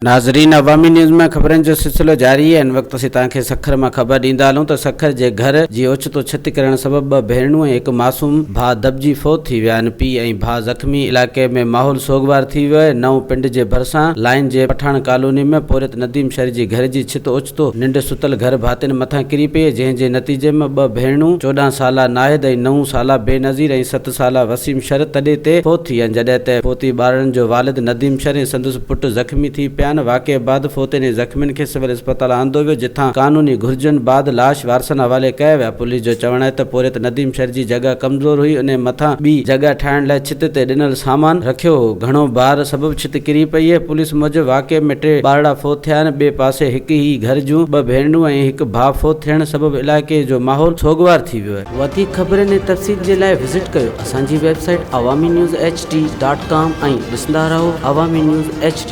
ناظرين عوامي نيوز ۾ خبرن جو سلسلو جاري آهي هن وقت اسين توهان کي سکر مان خبر ڏيندا هلون ته سکر جي گهر جي اوچتو ڇت ڪرڻ سبب ٻه ڀيڻون ۽ هڪ معصوم ڀاء دٻجي فوت ٿي ويا آهن پيء ۽ ڀاء زخمي علائقي ۾ ماحول سوڳوار ٿي ويو آهي نئون پنڊ جي ڀرسان لائين جي پٺاڻ ڪالوني ۾ پورهيت نديم شر جي گهر جي ڇت اوچتو ننڊ ستل گهر ڀاتين مٿان ڪري پئي جنهن جي نتيجي ۾ ٻه ڀيڻون 14 سالا ناهيد ۽ نو سالا بينظير ۽ ست سالا وسيم شر تڏي تي فوت ٿي ويا جڏهن ته فوتي ٻارڙن جو والد نديم شر ۽ سندس پٽ زخمي ٿي پيا آهن واقعي بعد فوتين ۽ زخمين کي سول اسپتال آندو ويو جتان قانوني گهرجن بعد لاش وارثن حوالي ڪيا ويا پوليس جو چوڻ آهي ته پورهيت نديم شر جي جڳهه ڪمزور هئي انهي مٿان ٻي جڳهه ٺاهڻ لاء ڇت تي ڏنل سامان رکيو هو گهڻو بار سبب ڇت ڪري پئي آهي پوليس موجب واقعي ۾ ٽي ٻارڙا فوت ٿيا آهن ٻئي پاسي هڪ ئي گهر جون ٻه ڀينرون ۽ هڪ ڀاء فوت ٿيڻ سبب علائقي جو ماحول سوڳوار ٿي ويو آهي. وڌيڪ خبرن ۽ تفصيل جي لاء وزٽ ڪيو اسان جي website Awami news H D dot com ۽ ڏسندا رهو عوامي نيوز ايڇ ڊي.